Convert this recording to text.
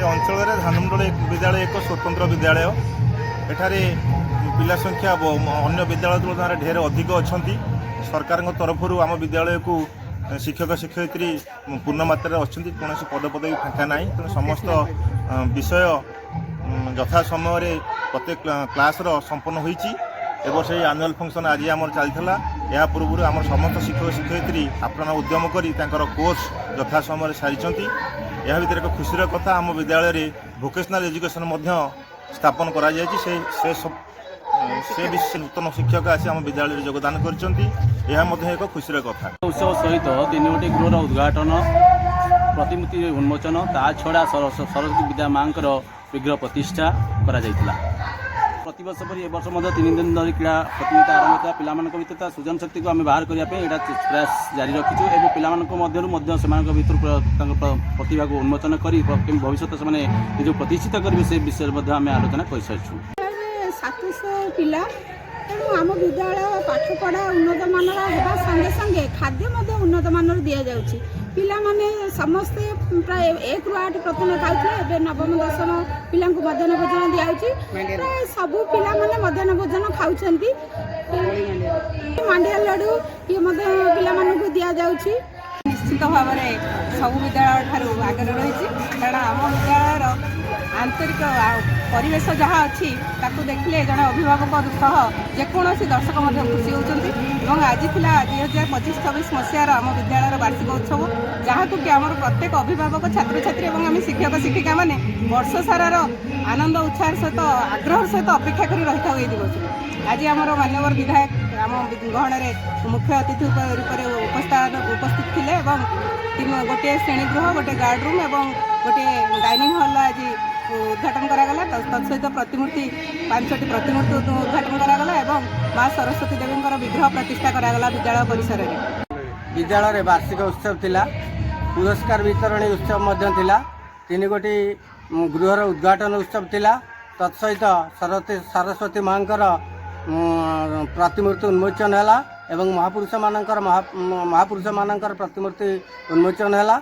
ଏ ଅଞ୍ଚଳରେ ଧାନମଣ୍ଡଳ ବିଦ୍ୟାଳୟ ଏକ ସ୍ୱତନ୍ତ୍ର ବିଦ୍ୟାଳୟ। ଏଠାରେ ପିଲା ସଂଖ୍ୟା ଅନ୍ୟ ବିଦ୍ୟାଳୟ ତୁଳନାରେ ଢେର ଅଧିକ ଅଛନ୍ତି। ସରକାରଙ୍କ ତରଫରୁ ଆମ ବିଦ୍ୟାଳୟକୁ ଶିକ୍ଷକ ଶିକ୍ଷୟିତ୍ରୀ ପୂର୍ଣ୍ଣ ମାତ୍ରାରେ ଅଛନ୍ତି। କୌଣସି ପଦପଦବୀ ଫାଙ୍କା ନାହିଁ। ତେଣୁ ସମସ୍ତ ବିଷୟ ଯଥା ସମୟରେ ପ୍ରତ୍ୟେକ କ୍ଲାସ୍ର ସମ୍ପନ୍ନ ହୋଇଛି। ଏବର୍ଷ ଏହି ଆନୁଆଲ୍ ଫଙ୍କସନ୍ ଆଜି ଆମର ଚାଲିଥିଲା। ଏହା ପୂର୍ବରୁ ଆମର ସମସ୍ତ ଶିକ୍ଷକ ଶିକ୍ଷୟିତ୍ରୀ ଆପ୍ରାଣ ଉଦ୍ୟମ କରି ତାଙ୍କର କୋର୍ସ ଯଥା ସମୟରେ ସାରିଛନ୍ତି। ଏହା ଭିତରେ ଏକ ଖୁସିର କଥା, ଆମ ବିଦ୍ୟାଳୟରେ ଭୋକେସନାଲ୍ ଏଜୁକେସନ୍ ମଧ୍ୟ ସ୍ଥାପନ କରାଯାଇଛି। ସେ ସେ ସେ ବିଶେଷ ନୂତନ ଶିକ୍ଷକ ଆସି ଆମ ବିଦ୍ୟାଳୟରେ ଯୋଗଦାନ କରିଛନ୍ତି। ଏହା ମଧ୍ୟ ଏକ ଖୁସିର କଥା। ଉତ୍ସବ ସହିତ ତିନୋଟି ଗୃହର ଉଦ୍ଘାଟନ, ପ୍ରତିମୂର୍ତ୍ତି ଉନ୍ମୋଚନ, ତା ଛଡ଼ା ସରସ୍ୱତୀ ବିଦ୍ୟା ମାଙ୍କର ବିଗ୍ରହ ପ୍ରତିଷ୍ଠା କରାଯାଇଥିଲା। ପ୍ରତିବର୍ଷ ପରି ଏ ବର୍ଷ ମଧ୍ୟ 3 ଦିନ ଧରି କ୍ରୀଡ଼ା ପ୍ରତିଯୋଗିତା ଆରମ୍ଭ ହୋଇଥିଲା। ପିଲାମାନଙ୍କ ଭିତରେ ତା ସୃଜନ ଶକ୍ତିକୁ ଆମେ ବାହାର କରିବା ପାଇଁ ଏଇଟା ପ୍ରୟାସ ଜାରି ରଖିଛୁ ଏବଂ ପିଲାମାନଙ୍କ ମଧ୍ୟରୁ ମଧ୍ୟ ସେମାନଙ୍କ ଭିତରୁ ତାଙ୍କ ପ୍ରତିଭାକୁ ଉନ୍ମୋଚନ କରି କେମିତି ଭବିଷ୍ୟତ ସେମାନେ ନିଜକୁ ପ୍ରତିଷ୍ଠିତ କରିବେ, ସେ ବିଷୟରେ ମଧ୍ୟ ଆମେ ଆଲୋଚନା କରିସାରିଛୁ। 700 ପିଲା। ତେଣୁ ଆମ ବିଦ୍ୟାଳୟ ପାଠପଢ଼ା ଉନ୍ନତମାନର ହେବା ସଙ୍ଗେ ସଙ୍ଗେ ଖାଦ୍ୟ ମଧ୍ୟ ଉନ୍ନତମାନର ଦିଆଯାଉଛି। ପିଲାମାନେ ସମସ୍ତେ ପ୍ରାୟ 1ରୁ 8 ପ୍ରଥମେ ଖାଉଥିଲେ, ଏବେ ନବମ ଦଶମ ପିଲାଙ୍କୁ ମଧ୍ୟାହ୍ନ ଭୋଜନ ଦିଆଯାଉଛି। ପ୍ରାୟ ସବୁ ପିଲାମାନେ ମଧ୍ୟାହ୍ନ ଭୋଜନ ଖାଉଛନ୍ତି। ମାଣ୍ଡିଆ ଲଡ଼ୁ ଇଏ ମଧ୍ୟ ପିଲାମାନଙ୍କୁ ଦିଆଯାଉଛି। ନିଶ୍ଚିତ ଭାବରେ ସବୁ ବିଦ୍ୟାଳୟ ଠାରୁ ଆଗରେ ରହିଛି, କାରଣ ଆମ ବିଦ୍ୟାଳୟର ଆନ୍ତରିକ ଆଉ ପରିବେଶ ଯାହା ଅଛି, ତାକୁ ଦେଖିଲେ ଜଣେ ଅଭିଭାବକ ସହ ଯେକୌଣସି ଦର୍ଶକ ମଧ୍ୟ ଖୁସି ହେଉଛନ୍ତି। ଏବଂ ଆଜି ଥିଲା 2025-26 ମସିହାର ଆମ ବିଦ୍ୟାଳୟର ବାର୍ଷିକ ଉତ୍ସବ, ଯାହାକୁ କି ଆମର ପ୍ରତ୍ୟେକ ଅଭିଭାବକ, ଛାତ୍ରଛାତ୍ରୀ ଏବଂ ଆମେ ଶିକ୍ଷକ ଶିକ୍ଷିକାମାନେ ବର୍ଷ ସାରାର ଆନନ୍ଦ ଉତ୍ସାହର ସହିତ, ଆଗ୍ରହର ସହିତ ଅପେକ୍ଷା କରି ରହିଥାଉ ଏହି ଦିବସକୁ। ଆଜି ଆମର ମାନ୍ୟବର ବିଧାୟକ ଆମ ଗହଣରେ ମୁଖ୍ୟ ଅତିଥି ରୂପରେ ଉପସ୍ଥିତ ଥିଲେ ଏବଂ ଗୋଟିଏ ଶ୍ରେଣୀଗୃହ, ଗୋଟିଏ ଗାର୍ଡ ରୁମ୍ ଏବଂ ଗୋଟିଏ ଡାଇନିଂ ହଲ୍ ଆଜି ଉଦ୍ଘାଟନ କରାଗଲା। ତତ୍ସହିତ ପ୍ରତିମୂର୍ତ୍ତି, ପାଞ୍ଚଟି ପ୍ରତିମୂର୍ତ୍ତି ଉଦ୍ଘାଟନ କରାଗଲା ଏବଂ ମା ସରସ୍ୱତୀ ଦେବୀଙ୍କର ବିଗ୍ରହ ପ୍ରତିଷ୍ଠା କରାଗଲା ବିଦ୍ୟାଳୟ ପରିସରରେ। ବିଦ୍ୟାଳୟରେ ବାର୍ଷିକ ଉତ୍ସବ ଥିଲା, ପୁରସ୍କାର ବିତରଣୀ ଉତ୍ସବ ମଧ୍ୟ ଥିଲା, ତିନି ଗୋଟି ଗୃହର ଉଦ୍ଘାଟନ ଉତ୍ସବ ଥିଲା, ତତ୍ସହିତ ସରସ୍ୱତୀ ସରସ୍ୱତୀ ମାଙ୍କର ପ୍ରତିମୂର୍ତ୍ତି ଉନ୍ମୋଚନ ହେଲା ଏବଂ ମହାପୁରୁଷମାନଙ୍କର ପ୍ରତିମୂର୍ତ୍ତି ଉନ୍ମୋଚନ ହେଲା।